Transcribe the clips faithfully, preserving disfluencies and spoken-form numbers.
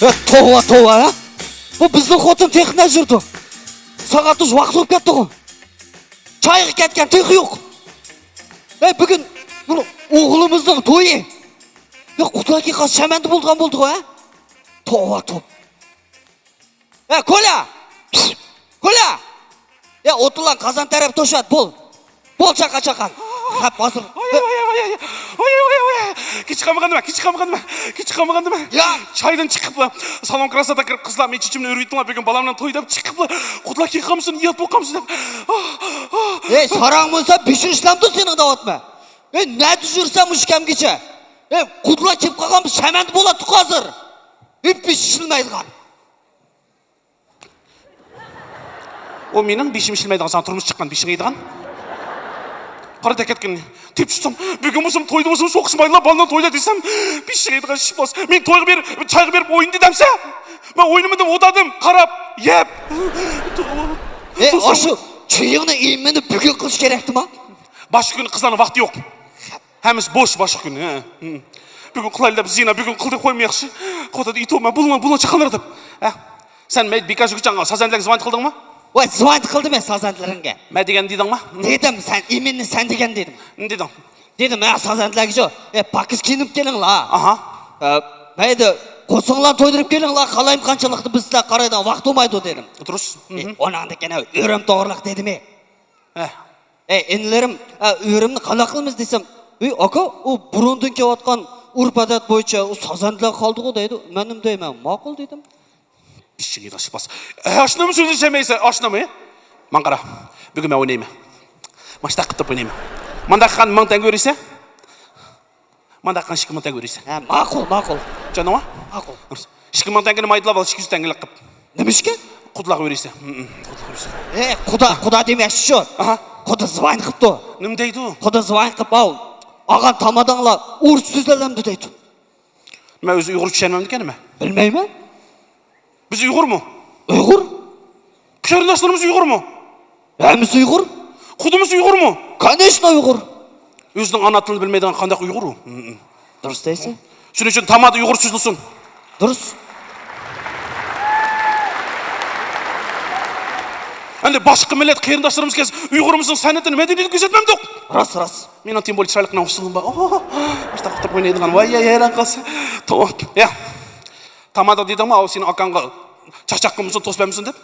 ھە، توۋا، توۋا، ھە؟ بۇ بىزنىڭ خوتۇن تېخى نەجىردۇ. ساغاتۇش ۋاقىت بولۇپ كەتتىغۇ. چايغا كەتكەن تېخى يوق. ھەي، بۈگۈن بۇ ئوغلىمىزنىڭ تويى. يا، قۇدۇلار كېيىن قاز شەمەندە بولىدىغان بولدىغۇ، ھە؟ توۋا، توۋا. ھە، كولا! كولا! يا، ئوتۇنلارنى قازان تەرەپ توشۇۋەت، بول. بول، چاقا، چاقا. خەپ ھازىر. ۋاي، ۋاي، ۋاي، ۋاي. كېچىقالمىغاندىمەن، كېچىقالمىغاندىمەن، كېچىقالمىغاندىمەن. يا. چايدىن چىقىپلا، سالون كراسادا كىرىپ، قىزلار مېنىڭ چېچىمنى ئۆرۈۋېتىڭلار، بۈگۈن بالامنىڭ تويى دەپ چىقىپلا، قۇدۇلار كېيىن قالمىسۇن، يات بولۇپ قالمىسۇن دەپ. ئاھ، ئاھ. ئەي، ساراڭ بولسا بېشىڭ ئىشلەمدۇ سېنىڭ دەۋاتىمەن. ئەي، نەدە يۈرسەن مۇشۇ كەمگىچە؟ ئەي، قۇدۇلار كېلىپ قالغان بىز شەمەندە بولاتتۇق ھازىر. ئەي، بېشى ئىشلىمەيدىغان. ئۇ مېنىڭ بېشىم ئىشلىمەيدىغان، ساڭا تۇرمۇش چىققان بېشىڭ يەيدىغان. قارا دەكەتكىننى. تېپىپ چىقسام، بۈگۈن بولسام تويدا بولسام سوقۇشمايلا، بالىنىڭ تويىدا دېسەم، بېشىڭ يەيدىغان شىپاس. مېنى تويغا بېرىپ، چايغا بېرىپ ئوينىدى دەمسە؟ مەن ئوينىمىدىم، ئولتۇردۇم، قاراپ، يەپ. ئەي، ئاشۇ چېيىڭنى ئىمىنى بۈگۈن قىلىش كېرەكتىما؟ باشقا كۈنى قىزلارنىڭ ۋاقتى يوق. ھەممىسى بوش باشقا كۈنى. ھە. ھىم. بۈگۈن قىلايلى دەپ زىنا، بۈگۈن قىلدى قويماياقشى. قوتادا ئېيتىۋاتىمەن، بولۇڭلار، بولۇڭلار، چاقالار دەپ. ھە. سەن مەيدە بىكار شۇ كېچەڭ سازەندىلەرگە زىۋان قىلدىڭمۇ؟ ۋاي، زىۋان قىلدىم مەن سازەندىلىرىڭگە. مەن دېگەن دېدىڭما؟ دېدىم، سەن ئىمىننى سەن دېگەن دېدىم. نېمە دېدىڭ؟ دېدىم، ھە، سازەندىلەرگىچۇ، ئە، پاكىز كىيىنىپ كېلىڭلار. ئاھا. ئە، مەيدە قورساڭلارنى تويدۇرۇپ كېلىڭلار، قالايمىقانچىلىقتا بىز سىلەر قارايدىغان ۋاقىت بولمايدۇ دېدىم. دۇرۇس. ئە، ھىم. ئۇنىڭدىن كېيىن ئۆرۈم توغرىلىق دېدىمى؟ ھە. ئەي، ئىنىلىرىم، ئە، ئۆرۈمنى قانداق قىلىمىز دېسەم، ئەي، ئاكا، ئۇ بۇرۇندىن كېلىۋاتقان ئۆرپ-ئادەت بويىچە ئۇ سازەندىلەر قالدىغۇ دەيدۇ. مەنمۇ دەيمەن، ماقۇل دېدىم. ئىشىكنى تاشلاپ باس. ئاشنىمۇ سۆزلىشەلمەيسەن، ئاشنىمۇ؟ ماڭا قارا، بۈگۈن مەن ئوينايمەن. مانا شۇنداق قىلىپ ئوينايمەن. مانداق قىلغان مىڭ تەڭگە بېرىسەن. مانداق قىلغان ئىككى مىڭ تەڭگە بېرىسەن. ھە، ماقۇل، ماقۇل. چۈشەندىڭمۇ؟ ماقۇل. ئىككى مىڭ تەڭگىنى مايدىلاپ ئال، ئىككى يۈز تەڭگىلىك قىلىپ. نېمىشقا؟ قۇدىلارغا بېرىسەن. ھىم، ھىم، قۇدىلارغا بېرىسەن. ئەي، قۇدا، قۇدا دېمەي ئاشۇ. ئاھا. قۇدا زىۋان قىپتۇ. نېمە دەيدۇ؟ قۇدا زىۋان قىپ، ئاۋۇ. ئالغان تاماداڭلار ئورۇسچە سۆزلەمدۇ دەيدۇ. مەن ئۆزى ئۇيغۇرچە چۈشەنمەمدىكەن نېمە؟ بىلمەيمەن. بىز ئۇيغۇرمۇ؟ ئۇيغۇر. قېرىنداشلىرىمىز ئۇيغۇرمۇ؟ ھەممىسى ئۇيغۇر. خۇدىمىز ئۇيغۇرمۇ؟ كانېشنا ئۇيغۇر. ئۆزىنىڭ ئانا تىلىنى بىلمەيدىغان قانداق ئۇيغۇر ئۇ؟ ھىم، ھىم. دۇرۇس دەيسەن. شۇنىڭ ئۈچۈن تامادا ئۇيغۇرچە سۆزلىسۇن. دۇرۇس. ئەمدى باشقا مىللەت قېرىنداشلىرىمىز كەلسە، ئۇيغۇرىمىزنىڭ سەنئىتىنى، مەدەنىيىتىنى كۆرسەتمەمدۇق؟ راست، راست. مېنىڭ تېما بويىچە چىرايلىق ئۇسسۇلۇم بار. ئوھ، مۇشۇنداق قىلىپ ئوينايدىغان. ۋاي، يا، ھەيران قالسا. تامام. يا. تامادا دېدىڭمۇ، ئاۋۇ سېنىڭ ئاكاڭغا چاقچاق قىلمىسۇن، توس بەرمىسۇن دەپ؟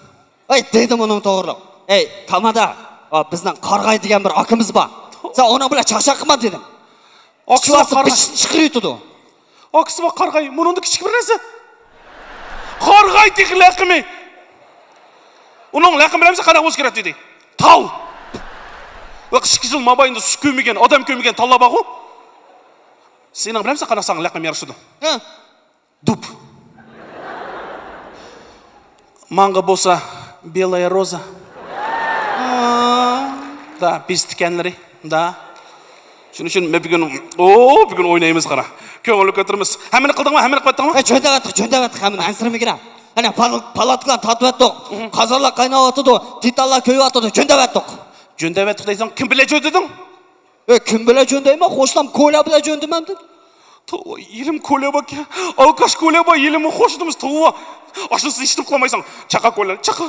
ئەي، دېدىم ئۇنىڭ توغرىلىق. ئەي، تامادا، ئا، بىزنىڭ قارىغاي دېگەن بىر ئاكىمىز بار. سەن ئۇنىڭ بىلەن چاقچاق قىلما دېدىم. ئاكىسى بار قارىغاي. پىچىقنى چىقىرىۋېتىدۇ. ئاكىسى بار قارىغاي، مۇنىڭدىن كىچىك بىر نەرسە. قارىغاي تېخى لەقىمى. ئۇنىڭ لەقىمى بىلەمسەن قانداق بولسا كېرەك دېدى. تال. ۋاق ئىككى يىل مابەينىدە سۇ كۆرمىگەن، ئادەم كۆرمىگەن تاللار بارغۇ. سېنىڭ بىلەمسەن قانداق ساڭا لەقەم يارىشىدۇ؟ ھە. دۇب. ماڭا بولسا بېلايا روزا. دا، بىز تىكەنلىرى. دا. شۇنىڭ ئۈچۈن مەن بۈگۈن، ئو، بۈگۈن ئوينايمىز قارا. كۆڭۈلنى كۆتۈرىمىز. ھەممىنى قىلدىڭمۇ؟ ھەممىنى قىلىۋەتتىڭمۇ؟ ھە، جۆندەۋەتتۇق، جۆندەۋەتتۇق، ھەممىنى ئەنسىرىمىگىنە. ئەنە پال-، پالاتكىلارنى تارتىۋەتتۇق. قازانلار قايناۋاتىدۇ، دېتاللار كۆيۈۋاتىدۇ، جۆندەۋەتتۇق. جۆندەۋەتتۇق دەيسەن، كىم بىلەن جۆندىدىڭ؟ ئەي، كىم بىلەن جۆندەيمەن؟ قوشنام كولا بىلەن جۆندىمەن دېدى. توۋا، يېرىم كولا باركەن. ئالكاش كولا بار، يېرىمى قوشنىمىز، توۋا. ئاشۇنىسىنى ئىشلىتىپ قالمايسەن. چاقا كولا، چاقا.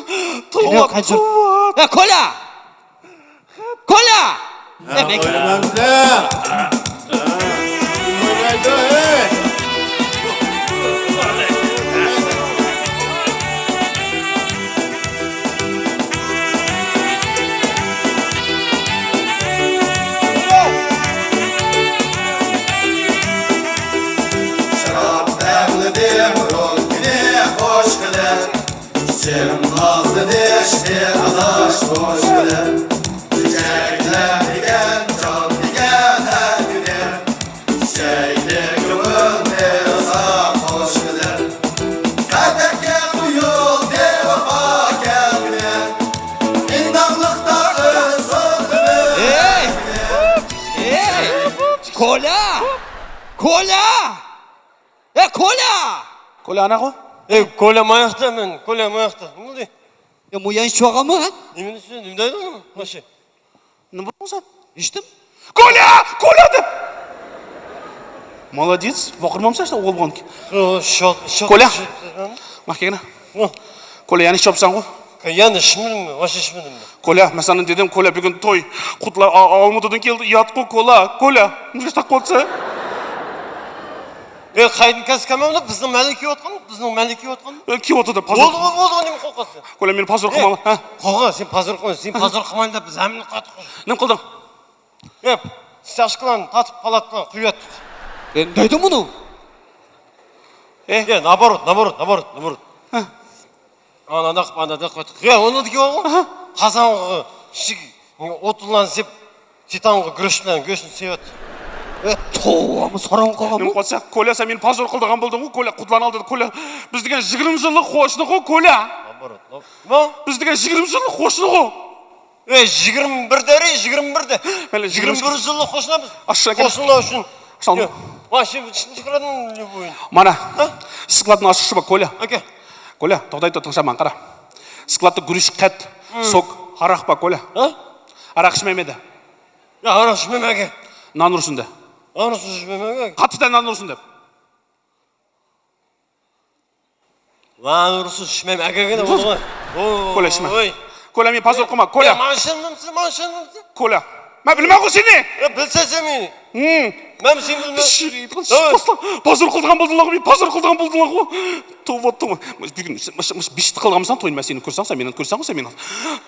توۋا، توۋا. ئەي، كولا! كولا! ئەي، مەن كولا. شاراب دەملىدىم رولكىنى خوش قىلىپ، ئىچىم نازلىدى شېئىر ئاداش خوش قىلىپ، چېچەكلەر دېگەن جان دېگەن ھەر كۈنى. سەيلى كۆڭۈل بېرىسا خوش بىلەن، قەدەمگە قويۇلدى ۋاپا كەلگۈنى. ئىناقلىقتا ئۆز سۆزىمىز. ئەي! ئەي! كولا! كولا! ئەي، كولا! كولا ئاناغۇ؟ ئەي، كولا ماياقتا مەن، كولا ماياقتا. نېمە بولدى؟ يا، مۇ يەنە ئىچىۋالغانمۇ، ھە؟ نېمىنى، نېمە دەيدۇ مانا شۇ؟ نېمە بولدۇڭ سەن؟ ئىچتىم. كولا! كولا دەپ! مالادېس، ۋاقىرمامسەن ئىشتا ئوغۇل بولغانكى. شو، شو، كولا. شو، شو، ماكىنا. نو. كولا، يەنە ئىش ياپساڭغۇ؟ يەنە ئىشمىدىممۇ؟ ۋاش ئىشمىدىممۇ؟ كولا، مەن سانا دېدىم، كولا، بۈگۈن توي. قۇتلار ئا-، ئالمۇتىدىن كەلدى، ياتقۇ، كولا، كولا. مۇشۇ تاق قوتسا. ئە، قايدىن كەلسە كەلمەمدۇ؟ بىزنىڭ مەلىكە يوتقان، بىزنىڭ مەلىكە يوتقان. ئە، كېۋاتىدۇ، پازۇر. بولدى، بولدى، بولدى، نېمە قوقاسەن؟ كولا، مېنى پازۇر قىلماڭ، ھە؟ قوقا، سېنى پازۇر قىلمايمەن، سېنى پازۇر قىلمايمەن دەپ بىز ھەممىنى قاتتىق. نېمە قىلدىڭ؟ ياپ، سىچاشكىلارنى تارتىپ، پالاتلارنى قويۇۋەتتۇق. ئە، نېمە دەيدۇ مۇنۇ؟ ئە؟ يا، نابارات، نابارات، نابارات، نابارات. ھە. ئانا داق، ئانا داق قويدۇق. يا، ئۇنىڭدىكى بارغۇ. ئاھا. قازانغا، ئىشىك، ئوتۇنلارنى سېپ، تىتانغا گۈرۈچ بىلەن گۆشنى سېۋەتتى. ئە، توۋا، ساراڭ قالغانمۇ؟ نېمە قىلسا، كولا، سەن مېنى پازۇر قىلىدىغان بولدۇڭغۇ، كولا، قۇتلارنى ئالدىدا، كولا. بىز دېگەن يىگىرمە يىللىق قوشنىغۇ، كولا. نابارات، ناب-، نېمە؟ بىز دېگەن يىگىرمە يىللىق قوشنىغۇ. ئەي، يىگىرمە بىر دەرى، يىگىرمە بىر دە. مەيلى، يىگىرمە بىر يىللىق قوشنىمىز. ئاشۇ ئەكەل. قوشنىلار ئۈچۈن. ئاشۇ. يا، ماشىنا ئىچىنى چىقىرىدۇ بۇ. مانا. ھە؟ سىكلاتنىڭ ئاچقۇچى بار، كولا. ئاكا. كولا، توختاي تۇر، تىڭشاپ ماڭا قارا. سىكلاتتا گۈرۈچ، قەت، ھە. سوك، ھاراق بار، كولا. ھە؟ ھاراق ئىچمەيمەن دە. يا، ھاراق ئىچمەيمەن ئاكا. نان ئۇرسۇن دە. نان ئۇرسۇن ئىچمەيمەن ئاكا. قاتتىق دە نان ئۇرسۇن دە. ۋاي، ئۇرسۇن ئىچمەيمەن، ئەگەگىنە بولغان. كولا ئىچمە. ۋوي. كولا، مېنى پازۇر قىلما، كولا. يا، ماشىنىمسى، ماشىنىمسى. كولا. مەن بىلمەنغۇ سېنى. يا، بىلسەن سەن مېنى. ھىم. مەن سېنى بىلمەن. پىششىق، پىششىق، پازۇر قىلىدىغان بولدۇڭلارغۇ، مېنى پازۇر قىلىدىغان بولدۇڭلارغۇ. توۋا، توۋا. بۈگۈن مۇشۇ، مۇشۇ بېشىتتە قالغانمىساڭ توينى مەن سېنى كۆرسەڭ، سەن مېنى كۆرسەڭغۇ، سەن مېنى.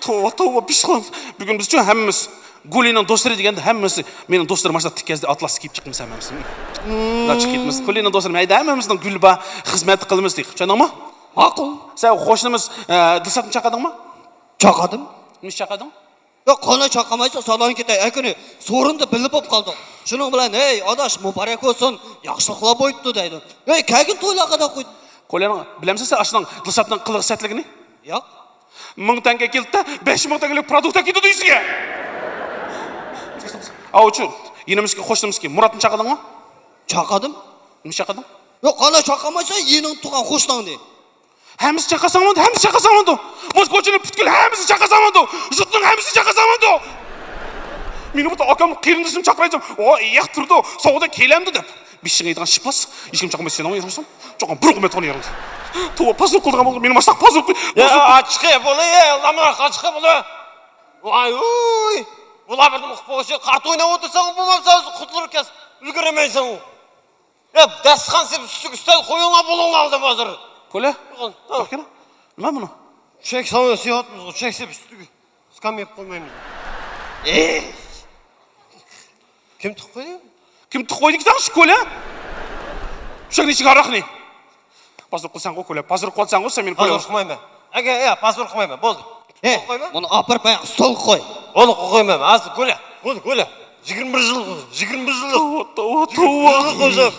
توۋا، توۋا، بېشىتتا قالغان. بۈگۈن بىز ئۈچۈن ھەممىمىز. گۇلىنىڭ دوستلىرى دېگەندە ھەممىسى مېنىڭ دوستلىرىم، ماشۇنداق تىكەزدە ئاتلاس كىيىپ چىقىمىز ھەممىمىز. مم. چىقىپ كېتىمىز. گۇلىنىڭ دوستلىرى، ھەيدە، ھەممىمىزنىڭ گۈلى بار، خىزمەت قىلىمىز دېيىق. چۈشەندىڭمۇ؟ ماقۇل. سەن قوشنىمىز، ئە، دىلشاتنى چاقىردىڭمۇ؟ چاقىردىم. نېمىش چاقىردىڭ؟ ياق، قانداق چاقىرمايسەن، سالان كېتەي. ئەكۈنى سورۇندا بىللە بولۇپ قالدۇق. شۇنىڭ بىلەن، ھەي، ئاداش، مۇبارەك بولسۇن، ياخشىلىقلار بولۇپتۇ دەيدۇ. ھەي، كەلگىن تويلارغا دەپ قويدۇم. كولاڭ، بىلەمسەن سەن ئاشۇنىڭ دىلشاتنىڭ قىلىق سەتلىكىنى؟ ياق. مىڭ تەڭگە كېلىدىدە، بەش مىڭ تەڭگىلىك پرودۇكت كېتىدۇ يۈزىگە. ئاۋۇچۇ، يېنىمىزدىكى قوشنىمىزكى، مۇراتنى چاقىردىڭمۇ؟ چاقىردىم. نېمە چاقىردىڭ؟ ياق، قانداق چاقىرمايسەن، يېنىڭدا تۇرغان قوشناڭنى. ھەممىسى چاقىرساڭ بولدى، ھەممىسى چاقىرساڭ بولدى. مۇشۇ كوچىنى پۈتكۈل ھەممىسى چاقىرساڭ بولدى. يۇرتنىڭ ھەممىسى چاقىرساڭ بولدى. مېنى بۇ ئاكام قېرىندىشىم چاقىرايدىم. ئو، ياق تۇرىدۇ، سوغدا كېلەمدۇ دەپ. بېشىڭ يەيدىغان شىپلاس، ھېچكىم چاقمايدۇ سېنىڭ يېرىڭ. چوقۇم بۇرۇنقى مەتقىنى يېرىڭ. توۋا، پازىر قىلىدىغان بولدى، مېنى ماشۇنداق پازىر قىل. يا، ئاچىقى بولۇ، يا، ئاللام، ئاچىقى بولۇ. ۋاي، ئۇي. بۇلار بىردىن ئۇقۇپ بولغۇچە قارتا ئويناپ ئولتۇرساڭ بولمامسەن، قۇتۇلۇپ كەتسە ئۈلگۈرمەيسەن. يا، دەستىخان سېلىپ ئۈستىگە ئۈستەل قويۇڭلار، بولۇڭلار دەپ ھازىر. كولا. ھە. باققىنا. نېمە بۇنى؟ چەك ساۋايسى ياتمىزغۇ، چەك سېلىپ ئۈستىگە. سكام يەپ قويمايمىز. ئېي! كىم تۇغۇپ قويدى؟ كىم تۇغۇپ قويدى كىتابنى، كولا؟ شۇنىڭ ئىچىگە ھاراقنى. پازىر قىلساڭغۇ، كولا. پازىر قىلساڭغۇ، سەن مېنى كولا. پازىر قىلمايمەن. ئەگەر، ئە، پازىر قىلمايمەن. بولدى. ھە، قويمايمەن. بۇنى ئاپىرىپ باياق ستولغا قوي. بولدى، قويمايمەن. ھازىر كولا. بولدى، كولا. يىگىرمە بىر يىل، يىگىرمە بىر يىللىق. توۋا، توۋا، توۋا. يىگىرمە بىر يىللىق قويسام.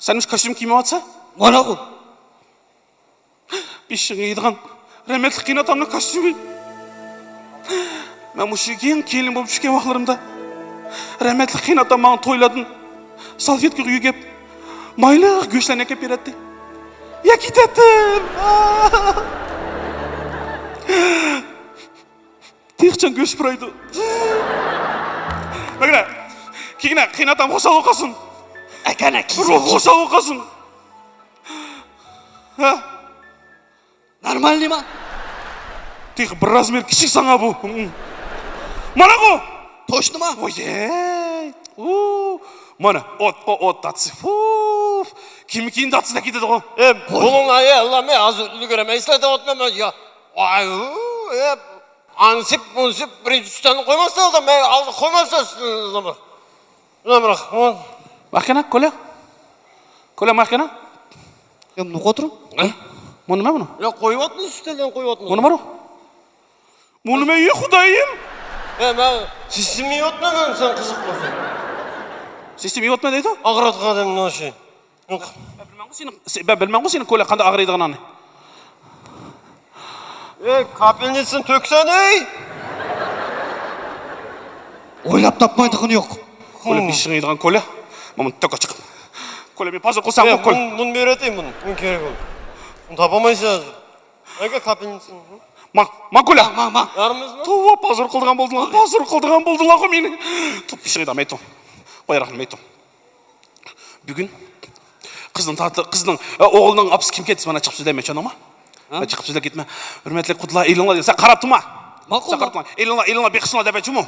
سەن مۇشۇ كاستيۇم كىيمەيۋاتسەن؟ مانا بۇ. بېشىڭ يەيدىغان رەھمەتلىك قېيىنئاتامنىڭ كاستيۇمى. مەن مۇشۇ يېڭى كېلىن بولۇپ چۈشكەن ۋاقىتلىرىمدا رەھمەتلىك قېيىنئاتام ماڭا تويلاردىن سالفېتكىغا يۆگەپ مايلىق گۆشلەرنى ئەكەپ بېرەتتى. يا كېتەتتىم. تېخىچە گۆش پۇرايدۇ. مەگىنە، كېيىنە قېيىنئاتام خۇشال بولۇپ قالسۇن. ئەكەنە، روھى خۇشال بولۇپ قالسۇن. ھە؟ نورمالنىما؟ تېخى بىر رازمېر كىچىك ساڭا بۇ. مانا بۇ. توشتىما؟ ۋوي. ئۇ. مانا، ئوتقا ئوت تاتسا، پۇف. كىم كېيىن تاتسا كېتىدىغۇ. ئە، بولۇڭلار، ئە، ئاللام، ئە، ھازىر ئۈلگۈرەمەيسىلەر دەۋاتىمەن مەن، يا. ئاي، ئۇ، ئە، ئانسىپ، مۇنسىپ، بىرىنچى ئۈستەلنى قويماستىڭىزلار، مەن ئالدىغا قويماستىڭىز. ماكىنا، كولا. كولا، ماكىنا. يا، بۇنى قوتۇرۇڭ. ھە؟ بۇنى نېمە بۇنى؟ يا، قويۇۋاتمىسىز، ئۈستەلدىن قويۇۋاتمىسىز. بۇنى بۇنى. بۇنى مەن، يا خۇدايىم. يا، مەن سىستېما يوتمەن، سەن قىزىقماسان. سىستېما يوتمەن دەيدۇ؟ ئاغرىتقان ئادەمنىڭ ئىشى. يوق. مەن بىلمەنغۇ سېنىڭ، سە-، مەن بىلمەنغۇ سېنىڭ كولا قانداق ئاغرىيدىغىنىڭنى. ئەي، كاپېلنىچىسىنى تۆكسەن، ئەي! ئويلاپ تاپمايدىغىنى يوق. كولا، بېشىڭ يەيدىغان كولا. مانا بۇنى تۆك ئاچىق. كولا، مېنى پازىر قىلساڭغۇ، كولا. بۇنى، بۇنى بېرىۋېتەي، بۇنى. بۇنى كېرەك بولدى. بۇنى تاپالمايسىز ھازىر. ئەگەر كاپېلنىچىسىنى. ماڭ، ماڭ كولا. ماڭ، ماڭ، ماڭ. يارىمىزمۇ؟ توۋا، پازىر قىلىدىغان بولدۇڭلار، پازىر قىلىدىغان بولدۇڭلارغۇ مېنى. توپ، بېشىڭ يەيدىغان مەيتۇ. قوي ئاراقنى، مەيتۇ. بۈگۈن قىزنىڭ تاتلىق، قىزنىڭ، ئە، ئوغلىنىڭ ئاپىسى كىم كەتتى؟ مانا چىقىپ سۆزلەيمەن، چۈشەندىڭمۇ؟ ھە؟ چىقىپ سۆزلەپ كەتمە. ھۆرمەتلىك قۇدىلار، ئېلىڭلار، سەن قاراپ تۇرما. ماقۇل. سەن قاراپ تۇرما. ئېلىڭلار، ئېلىڭلار، بېقىشىڭلار دەپ ئەچۇمۇ.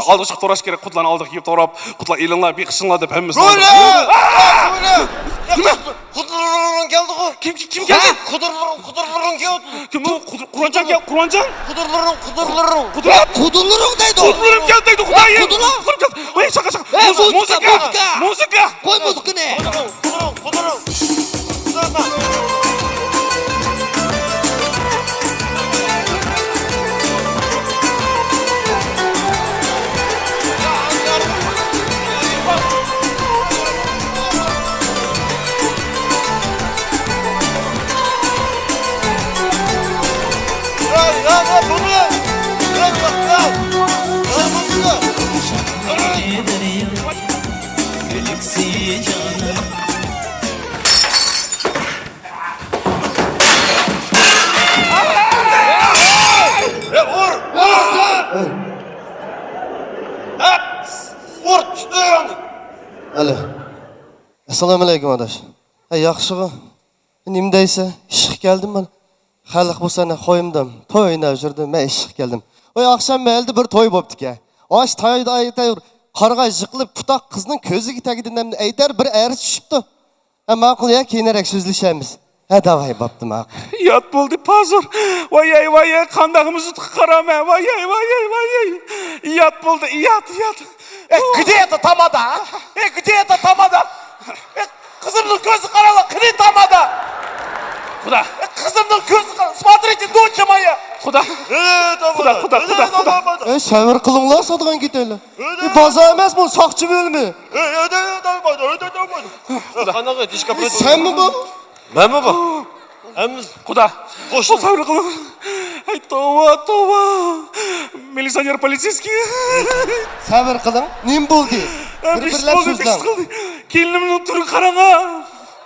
ئالدىغا چىقىپ توراش كېرەك، قۇدىلارنىڭ ئالدىغا كېلىپ توراپ، قۇدىلار ئېلىڭلار، بېقىشىڭلار دەپ ھەممىسىنى. نېمە؟ قۇدۇرلىرىڭ كەلدىغۇ. كىم، كىم كەلدى؟ قۇدۇرلىرىڭ، قۇدۇرلىرىڭ كەلدى. كىم ئۇ؟ قۇدۇر-، قۇربانجان كەل-، قۇربانجان؟ قۇدۇرلىرىڭ، قۇدۇرلىرىڭ. قۇدۇر-، قۇدۇرلىرىڭ دەيدۇ. قۇدۇرلىرىم كەلدى دەيدۇ، خۇدايىم. قۇدۇرلار. قۇدۇرلىرىم كەلدى. ۋاي، شاقا، شاقا. ئەي، مۇزىكا، مۇزىكا، مۇزىكا. مۇزىكا. قوي مۇزىكىنى. قۇدۇرلىرىڭ، قۇدۇرلىرىڭ، قۇدۇرلىرىڭ. ئەلو. ئەسسالامۇئەلەيكۇم، ئاداش. ھە، ياخشىغۇ؟ نېمە دەيسە؟ ئىشقا كەلدىم مانا. خەلق بولسا ئەنە خويمدىم. توي ئويناپ يۈردۈم، مەن ئىشقا كەلدىم. ۋاي، ئاخشام مەھەللىدە بىر توي بوپتىكەن. ئاش تايدا ئايتايۇر. قارىغاي يىقىلىپ پۇتاق قىزنىڭ كۆزىگە تەگدى دېمەمدۇ ئەيتەر بىر ئەرز چۈشۈپتۇ. ھە، ماقۇل يا، كېيىنرەك سۆزلىشەرمىز. ھە، داۋاي، بوپتۇ، ماقۇل. يات بولدى پازۇر. ۋاياي، ۋاياي، قانداق مۇزۇتقا قاراما. ۋاياي، ۋاياي، ۋاياي. يات بولدى، يات، يات. Э, где это тамада, а? Э, где это тамада? Э, قىزىمنىڭ كۆزىگە قاراڭلار، قېنى تامادا؟ خۇدا. Э, قىزىمنىڭ كۆزىگە قاراڭ. Смотрите, дочь моя. خۇدا. Э, خۇدا، خۇدا، خۇدا، خۇدا. Э, سەۋر قىلىڭلار، ساتقان كېتەيلى. ئى، بازار ئەمەسمۇ، ساقچى بۆلۈمى. قانداق؟ ئى، سەنمۇ بۇ؟ مەنمۇ بۇ. ھەممىمىز. خۇدا. قوشۇن. سەۋر قىلىڭ. ئەي، توۋا، توۋا. مىلىتسىيونېر، پولىتسىيسكىي. سەۋر قىلىڭ. نېمە بولدى؟ بىر-بىرلەپ سۆزلەڭ. كېلىنىمنىڭ تۈرىگە قاراڭا.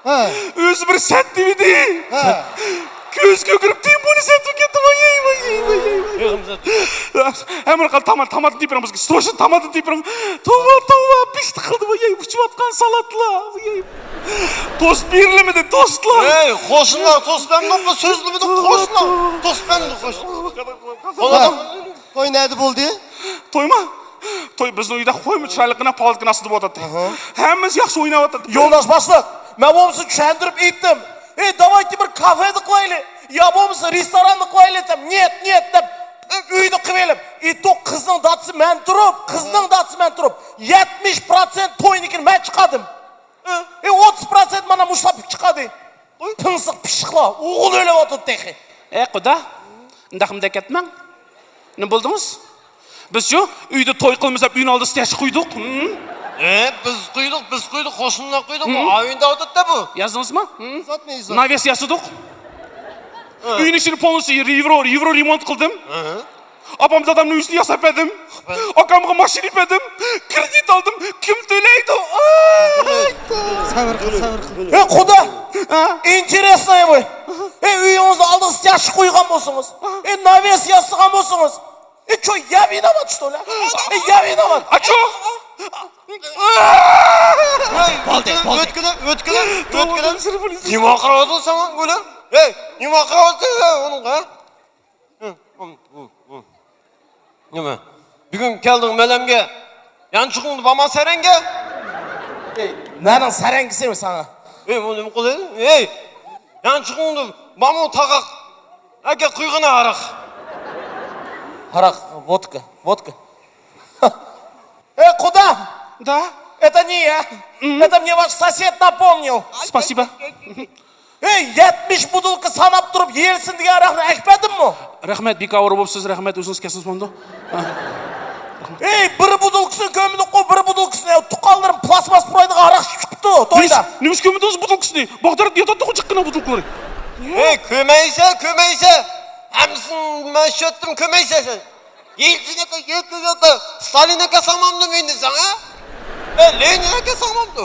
ھە. ئۆزى بىر سەت دېمىدى. ھە. كۆز كۆكىرىپ تىمبۇنى سەتۈپ كەتتى. ۋاياي، ۋاياي، ۋاياي، ۋاياي. ھەممىنى قىل، تامات، تاماتنى تېپىرىڭ بىزگە. سروشنى تاماتنى تېپىرىڭ. توۋا، توۋا، پىشتى قىلدى، ۋاياي، ئۇچۇۋاتقان سالاتلار، ۋاياي. توست بېرىلمىدى، توستلار. ھەي، قوشنىلار، توست بەرمىدۇق، سۆزلىمىدۇق، قوشنىلار. توست بەرمىدۇق، قوشنىلار. توي نەدە بولدى؟ تويمۇ؟ توي بىزنىڭ ئۆيدە خويمۇ چىرايلىققىنا پالتىكىنىڭ ئاستىدا بولۇۋاتاتتى. ئەھە. ھەممىسى ياخشى ئويناۋاتاتتى. يولداش باشلىق، مەن بولمىسا چۈشەندۈرۈپ ئېيتتىم. ئەي، داۋايتى بىر كافېدا قىلايلى. يا بولمىسا رېستوراندا قىلايلى دېسەم، نېيەت، نېيەت دەپ، ئۆيدە قىلىۋېلىپ. ئېيتتۇق، قىزنىڭ دادىسى مەن تۇرۇپ، قىزنىڭ دادىسى مەن تۇرۇپ، يەتمىش پىروتسېنت توينىڭكىنى مەن چىقاردىم. ئەي، ئوتتۇز پىروتسېنت مانا مۇشۇلار چىقاردى. پىڭسىق پىششىقلار ئوغۇل ئۆلۈۋاتىدۇ تېخى. ئەي، قۇدا، ئۇنداقمۇ دەپ كەتمەڭ. نېمە بولدىڭىز؟ بىزچۇ ئۆيدە توي قىلىمىز دەپ ئۆينىڭ ئالدىدا ستياژكا قويدۇق. ھە؟ ئە، بىز قويدۇق، بىز قويدۇق، قوشنىلار قويدۇق. بۇ ئايوندا ئولتۇرۇپتۇ بۇ. يازدىڭىزمۇ؟ ناۋېس ياسىدۇق. ئۆينىڭ ئىچىنى پولنىستى يېۋرو، يېۋرو رېمونت قىلدىم. ئاپام دادامنىڭ ئۆيىنى ياساپ بەردىم. ئاكامغا ماشىنا ئېلىپ بەردىم. كرېدىت ئالدىم. كىم تۆلەيدۇ؟ ئاي! سەۋر قىل، سەۋر قىل. ئەي، قۇدا! ئىنتېرېسنوي بۇ. ئەي، ئۆيىڭىزنىڭ ئالدىغا ستياژكا قويغان بولسىڭىز، ئەي، ناۋېس ياسىغان بولسىڭىز، ئەي، چو يا ۋىناۋات، شتو لى؟ ئەي، يا ۋىناۋات. ئاچو! بولدى، بولدى. ئۆتكىلە، ئۆتكىلە، ئۆتكىلە. نېمە قىلىۋاتىسەن سەن بۇلار؟ ھەي، نېمە قىلىۋاتىسەن سەن ئۇنىڭغا؟ نېمە؟ بۈگۈن كەلدىڭ مەلەمگە. يانچۇقۇڭنى بارما سەرەڭگە؟ ئەي، نەنىڭ سەرەڭگىسى ساڭا؟ ئەي، بۇ نېمە قىلدى؟ ئەي، يانچۇقۇڭدا بارمۇ تاغاق؟ ئەكە قۇيغىنا ھاراق. ھاراق، vodka، vodka. Эй, куда? Да. Это не я. Это мне ваш сосед напомнил. Спасибо. ئەي، يەتمىش بوتۇلكا ساناپ تۇرۇپ يېلىسىن دېگەن ھاراقنى ئەكىپ بەردىممۇ؟ رەھمەت، بىكار بولۇپسىز، رەھمەت، ئۆزىڭىز كەلسىڭىز بولىدۇ. ئەي، بىر بوتۇلكىسىنى كۆرمىدۇققۇ، بىر بوتۇلكىسىنى. تۇغقانلىرىم پلاستماس پۇرايدىغان ھاراق ئىچىپ چىقىپتۇ تويدا. نېمىشقا كۆرمىدىڭىز بوتۇلكىسىنى؟ باغداردا ياتاتتىغۇ جىققىنا بوتۇلكىلىرى. ئەي، كۆرمەيسەن، كۆرمەيسەن. ھەممىسىنى مەن ئىچىۋەتتىم، كۆرمەيسەن سەن. يېلىسىنى يوق، يوق، ستالىننى كەلسەڭ مامدۇ مېنى دېسەڭ، ھە؟ ئەي، لېنىننى كەلسەڭ مامدۇ؟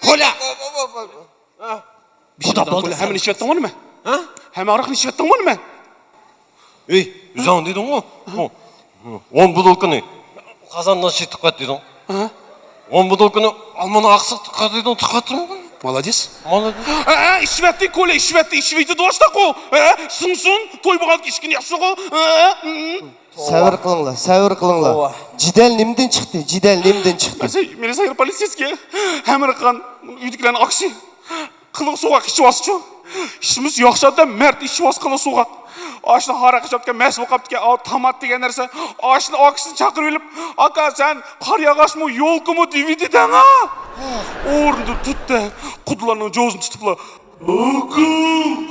كولا! بولدى، بولدى، ھەممىنى ئىچىۋەتتىڭغۇ نېمە؟ ھە؟ ھەممە ھاراقنى ئىچىۋەتتىڭغۇ نېمە؟ ئەي، ئۆزۈڭ دېدىڭغۇ. ئون بوتۇلكىنى قازاندىن چىقىپ كەت دېدىڭ. ھە؟ ئون بوتۇلكىنى ئالمىنى ئاقسىق تۇقاتىدۇ، تۇقاتىدۇ. مالادېس. مالادېس. ھە، ھە، ئىچىۋەتتى، كولە ئىچىۋەتتى، ئىچىۋېتىدۇ ئاشتاقۇ. ھە، سىڭسۇن، توي بولغاندىكىن ئىچكىنى ياخشىغۇ. ھە، ھە. سەۋر قىلىڭلار، سەۋر قىلىڭلار. توۋا. جېدەل نېمىدىن چىقتى؟ جېدەل نېمىدىن چىقتى؟ مەن سەي-، مەن سەير پولىتسېيسكىي. ھەمرىخان ئۆيدىكىلەرنىڭ ئاكىسى. قىلىق سوغۇق ئىچىۋاتسىچۇ. ئىچىمىز ياخشى ئادەم مەرد ئىچىۋاتسا قىلىق سوغۇق. ئاشۇ ھاراق ئىچىۋاتقان مەس بولۇپ قاپتىكەن، ئاۋۇ تامات دېگەن نەرسە. ئاشۇ ئاكىسىنى چاقىرىۋېلىپ، «ئاكا، سەن قار ياغاچمۇ، يولكىمۇ دىۋىدى دەڭا.» ئورنىدىن تۇتتى. قۇدىلارنىڭ جوزىنى تۇتۇپلا، «ئاكا،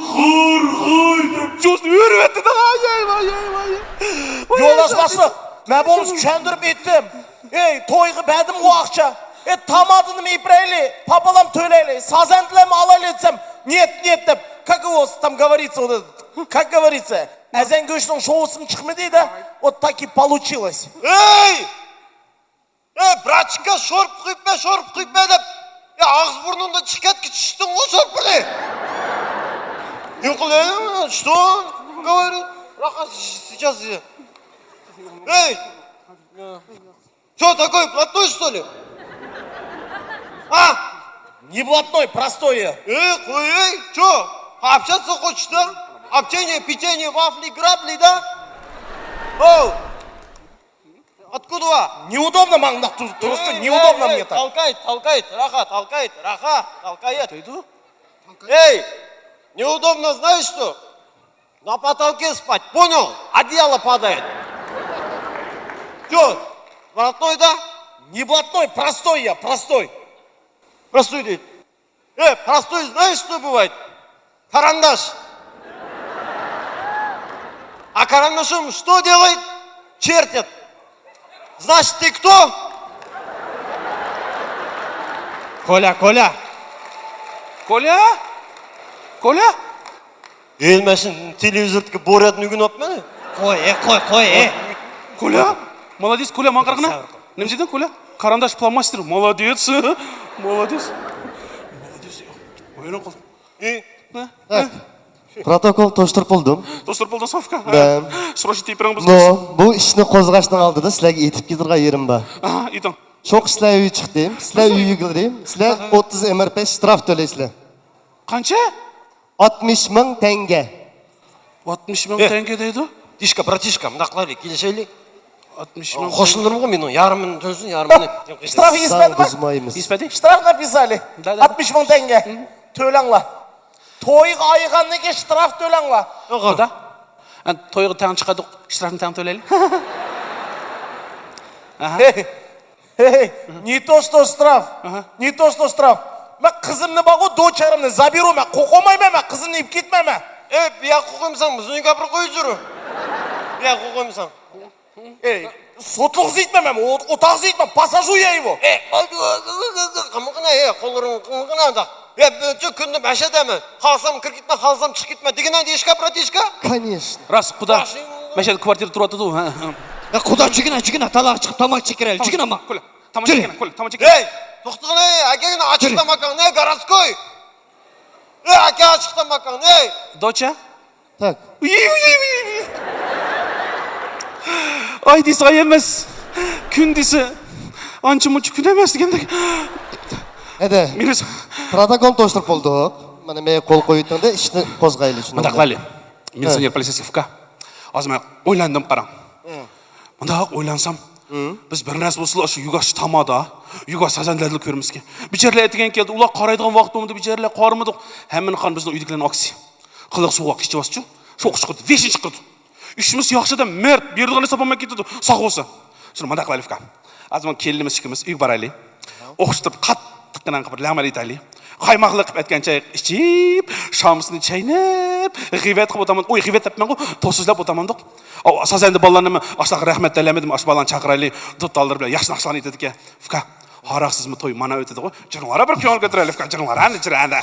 قار غاي» دەپ جوزىنى ئۆرۈۋەتتى دەڭا. ۋاي، ۋاي، ۋاي، ۋاي. يولداش باشلىق، مەن بولمىسا چۈشەندۈرۈپ ئېيتتىم. ئەي، تويغا بەردىمغۇ ئاقچا. ئەي، تامادىنىمۇ ئېپىرەيلى، پاپىلام تۆلەيلى، سازەندىلەرمۇ ئالايلى دېسەم، نىيەت، نىيەت دەپ، как его там говорится, вот это, как говорится, ئەزەن گۆشىنىڭ شوۋىسىمۇ چىقمىدى دە، вот так и получилось. ئەي! ئەي، براتچىكا، شورپا قۇيۇپ بەر، شورپا قۇيۇپ بەر دەپ. يا، ئاغزى بۇرنۇڭدىن چىقىپ كەتكىچە ئىچتىڭغۇ شورپىنى. يوق، что говорит? Сейчас. Эй! Чё такой, блатной, что ли? А? Не блатной, простой я. Эй, qo'y, ey, чё? Пообщаться хочешь, да? Общение, печенье, вафли, грабли, да? Оу! Откуда? Неудобно маңдақ тур-, турышы, неудобно мне так. Толкает, толкает, раха, толкает, раха, толкает. Эй, неудобно, знаешь что? На потолке спать, понял? Одеяло падает. Чё, блатной, да? Не блатной, простой я, простой. Простой, говорит. Э, простой, знаешь, что бывает? Карандаш. А карандашом что делает? Чертит. Значит, ты кто? Коля, Коля. Коля? Коля? Эй, мен сен телевизордагы Борятны үйреніп аппын. Қой, е, қой, қой, е. Коля? Молодец, Коля, маған қарағына. Сабыр қыл. Неме дедің, Коля? Карандаш, фломастер. Молодец. Молодец. Молодец. Ойран қыл. И? Так. Протокол توشتۇرۇپ بولدۇم. توشتۇرۇپ بولدۇڭ، سافكا. مەن. سروشنىي تېپىرىڭ بىز. نو، بۇ ئىشنى قوزغاشنىڭ ئالدىدا سىلەرگە ئېيتىپ كېتىدىغان يېرىم بار. ئاھا، ئېيتىڭ. شوق ئىشلار ئۆيى چىقتى. سىلەر ئۆيگىلىرى، سىلەر ئوتتۇز ئېم ئېر پى شتراف تۆلەيسىلەر. قانچە؟ ئاتمىش مىڭ تەڭگە. ئاتمىش مىڭ تەڭگە دەيدۇ. تىشكا، براتىشكا، مۇنداق قىلايلى، كېلىشەيلى. ئاتمىش مىڭ. قوشنىلىرىمغۇ مېنىڭ يارىمىنى تۆلىسۇن، يارىمىنى. شتراف يېزىپ بەردىمۇ؟ بۇزمايمىز. يېزىپ بەردى؟ شتراف نەپ يېزىلى. ئاتمىش مىڭ تەڭگە. تۆلەڭلار. تويغا ئايغاندىن كېيىن شتراف تۆلەڭلار. يوق، قۇدا. ئەن تويغا تەڭ چىقاتتۇق، شترافنى تەڭ تۆلەيلى. ئاھا. ھەي، ھەي، не то что штраф. ئاھا. Не то что штраф. مەن قىزىمنى بارغۇ، دوچارىمنى، زابېرۇ مەن، قوقۇمايمەن مەن، قىزىمنى ئېلىپ كېتىمەن مەن. ئەي، بۇياققا قويمىساڭ، بىزنى كەپىر قويۇپ يۈر. بۇياققا قويمىساڭ. ئەي، سوتلۇقسى يېتىمەن مەن، ئوتاقسى يېتىمەن، پاساژۇر يەي بۇ. ئەي، قىمىقىنا، ئەي، قوللىرىڭ قىمىقىنا ئانداق. يا، بىر كۈندە مەشەدە مەن. خالىسام كىرىپ كېتىمەن، خالىسام چىقىپ كېتىمەن دېگىنە، دېيىشكە، براتىشكا. كانېشنا. راست، قۇدا. مەشەدە كۋارتىرا تۇرۇۋاتىدۇ، ھە، ھە. يا، قۇدا، چىگىنە، چىگىنە، تالاغا چىقىپ تاماكا چېكىرەيلى، چىگىنە ما. كولا، تاماكا چېكىنە، كولا، تاماكا چېكىنە. ھەي، توختىغىنە، ئەكەگىنە ئاچىق تاماكاڭنى، городской. ئەي، ئاكا، ئاچىق تاماكاڭنى. دوچە؟ تاك. ئاي دېسە ئاي ئەمەس، كۈن دېسە ئانچە مۇنچە كۈن ئەمەس دېگەندەك. ھەدە. مېنى پروتوكول توشتۇرۇپ بولدۇق. مانا مەن قول قويۇۋېتىڭدە، ئىشنى قوزغايلى، شۇنداق. مۇنداق قىلايلى. مىلىتسىونېر، پولىتسېيسكىي ئۇكا. ھازىر مەن ئويلاندىم، قاراڭ. مۇنداق ئويلانسام، بىز بىر نەرسە بولسىلا، شۇ يۇگاش تامادا، يۇگاش سازەندىلەردىلا كۆرىمىزكەن. بىچارىلەر ئەتىگەن كەلدى، ئۇلار قارايدىغان ۋاقىت بولمىدى، بىچارىلەر قارىمىدۇق. ھەممىنى قان بىزنىڭ ئۆيدىكىلەرنىڭ ئاكىسى. قىلىق سوغۇق ئىچىۋاتسىچۇ، شوق چىقىرىدۇ، ۋېشىنى چىقىرىدۇ. ئىشىمىز ياخشى ئادەم، مەرد، بېرىدىغىنى ساپالماي كېتىدۇ، ساق بولسا. شۇنى مۇنداق قىلايلى، ئۇكام. ھازىر مانا كېلىنىمىز ئىككىمىز ئۆيگە بارايلى. ئوخشىتىپ قاتتىققىنا بىر لەڭمەر ئېيتايلى. قايماقلىق قىلىپ ئەتكەن چاي ئىچىپ، شامىسىنى چايناپ، غىۋەت قىلىپ ئولتۇرامەن. ئوي، غىۋەت دەپمەنغۇ، توسۇزلاپ ئولتۇرامەندۇق. ئاۋۇ سازەندە بالىلارنىمۇ ئاشۇنداق رەھمەت دەلەيمىدىم، ئاشۇ بالىلارنى چاقىرايلى، دۇتارلىرى بىلەن ياخشى ناخشىلارنى ئېيتىدىكەن. ئۇكا، ھاراقسىزمۇ توي مانا ئۆتىدىغۇ. جىرىڭلارا بىر پىيانو كۆتۈرەيلى، ئۇكا، جىرىڭلارا، ئەمدى جىرەندە.